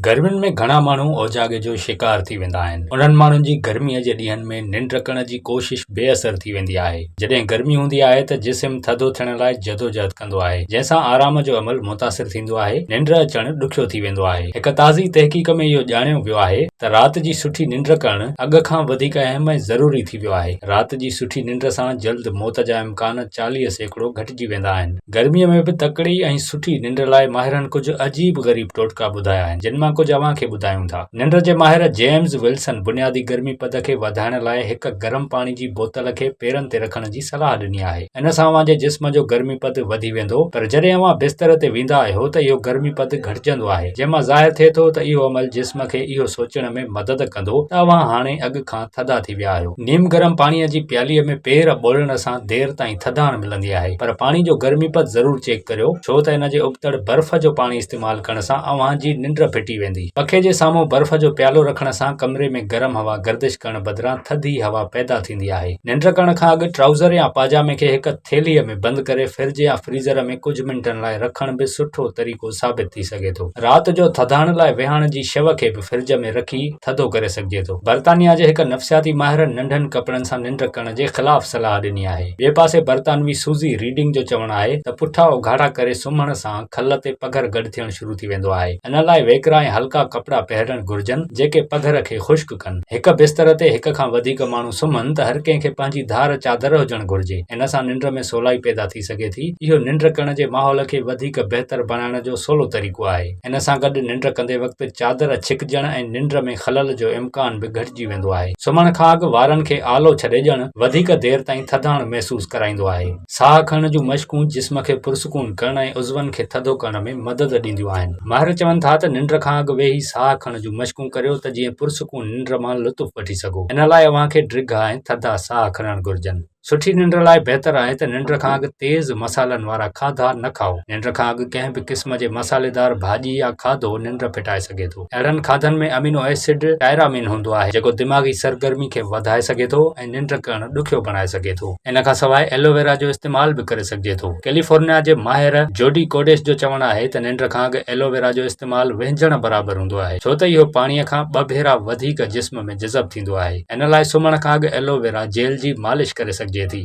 گرمين ۾ گهڻا ماڻهو اوجاڳي جو شڪار ٿي ويندا آهن. انهن ماڻهن جي گرميء جي ڏينهن ۾ ننڊ ڪرڻ جي ڪوشش بي اثر ٿي ويندي آهي. جڏهن گرمي هوندي آهي ته جسم ٿڌو ٿيڻ لاء جدوجهد ڪندو آهي، جنهن سان آرام جو عمل متاثر ٿيندو آهي، ننڊ اچڻ ڏکيو ٿي ويندو آهي. هڪ تازي تحقيق ۾ اهو ڄاڻيو ويو آهي ته رات جي سٺي ننڊ ڪرڻ اڳ کان وڌيڪ اهم ۽ ضروري ٿي ويو آهي. رات جي سٺي ننڊ سان جلد موت جا امڪان 40% گهٽجي ويندا آهن. گرميء ۾ به تڪڙي ۽ سٺي ننڊ لاء ماهرن ڪجهه عجيب غريب ٽوٽڪا ٻڌايا آهن، جن مان ڪجهه اوهان کي ٻڌايون ٿا. ننڊ جي ماهر جيمز ولسن بنيادي گرمي پد کي وڌائڻ لاء هڪ گرم پاڻي جي بوتل کي پيرن تي رکڻ جي صلاح ڏني آهي. ان سان اوهان جي جسم جو گرمي پد وڌي ويندو، پر جڏهن اوهان بستر تي ويندا آهيو ته اهو گرمي پد گهٽجندو آهي، جنهن مان ظاهر ٿئي ٿو ته اهو عمل جسم کي اهو سوچڻ ۾ مدد ڪندو ته اوهان هاڻي اڳ کان ٿڌا ٿي ويا آهيو. نيم گرم پاڻيء جي پياليء ۾ پير ٻوڙڻ سان دير تائين ٿڌاڻ ملندي آهي، پر پاڻي جو گرمي پد ضرور چيڪ ڪريو، ڇو ته ان جي ابتڙ برف جو پاڻي استعمال ڪرڻ سان اوهان جي ننڊ ڦٽي ويندي. پکي جي سامهون برف جو پيالو رکڻ سان ڪمري ۾ گرم هوا گردش ڪرڻ بدران ٿڌي هوا پيدا ٿيندي آهي. ننڊ ڪرڻ کان اڳ ٽرائوزر يا پاجامي کي هڪ ٿيلهيء ۾ بند ڪري فرج يا فريزر ۾ ڪجهه منٽن لاء رکڻ به سٺو طريقو ثابت ٿي سگهي ٿو. رات جو ٿڌاڻ لاء ويهاڻ جي شو کي به فرج ۾ رکي ٿڌو ڪري سگهجي ٿو. برطانيا جي هڪ نفسياتي ماهر ننڍن ڪپڙن سان ننڊ ڪرڻ جي خلاف صلاح ڏني آهي. ٻئي پاسي برطانوي سوزي ريڊنگ جو چوڻ آهي ته پٺا اگهاڙا ڪري سمهڻ سان کل تي پگهر گڏ ٿيڻ شروع ٿي ويندو آهي. ان لاء ويڪرا ۽ هلڪا ڪپڙا پهرڻ گهرجن جيڪي پگهر کي خشڪ ڪن. هڪ بستر تي هڪ کان وڌيڪ ماڻهو سمهن ته هر ڪنهن کي پنهنجي ڌار چادر هجڻ گهرجي. ان سان ننڊ ۾ سولائي پيدا ٿي سگهي ٿي. اهو ننڊ ڪرڻ جي ماحول کي وڌيڪ بهتر بڻائڻ جو سولو طريقو آهي. ان سان گڏ ننڊ ڪندي وقت چادر ڇڪجڻ ۽ ننڊ ۾ خلل جو امڪان به گهٽجي ويندو آهي. سمهڻ کان اڳ وارن کي آلو ڇڏي ڏيڻ وڌيڪ دير تائين ٿڌاڻ محسوس ڪرائيندو آهي. ساهه کڻڻ جون مشقون جسم کي پرسڪون ڪرڻ ۽ عضون کي ٿڌو ڪرڻ ۾ مدد ڏينديون آهن. ماهر چون ٿا ته ننڊ کان اڳ ويهي ساهه کڻڻ جون مشقون ڪريو ته جيئن پرسڪون ننڊ مان لطف وٺي سگهو. ان لاء اوهان کي ڊگها ۽ ٿڌا ساهه کڻڻ گهرجن. سٺي ننڊ لاء بهتر آهي ته ننڊ کان اڳ تيز مصالحن وارا کاڌا نه کائو. ننڊ کان اڳ ڪنهن به قسم جي مصالحيدار ڀاڄي يا کاڌو ننڊ ڦٽائي سگهي ٿو. اهڙن کاڌن ۾ امينو ايسڊ ٽائرامين هوندو آهي جيڪو دماغي سرگرمي کي وڌائي سگهي ٿو ۽ ننڊ ڪرڻ ڏکيو بڻائي سگهي ٿو. ان کان سواء ايلوويرا جو استعمال به ڪري سگهجي ٿو. ڪيليفورنيا جي ماهر جوڊي ڪوڊيش جو چوڻ آهي ته ننڊ کان اڳ ايلوويرا جو استعمال وهنجڻ برابر هوندو آهي ڇو ته اهو پاڻي کان ٻه ڀيرا وڌيڪ جسم ۾ جذب ٿيندو آهي. ان لاء سمهڻ کان اڳ ايلوويرا جيل جي مالش ڪري سگهجي ٿي.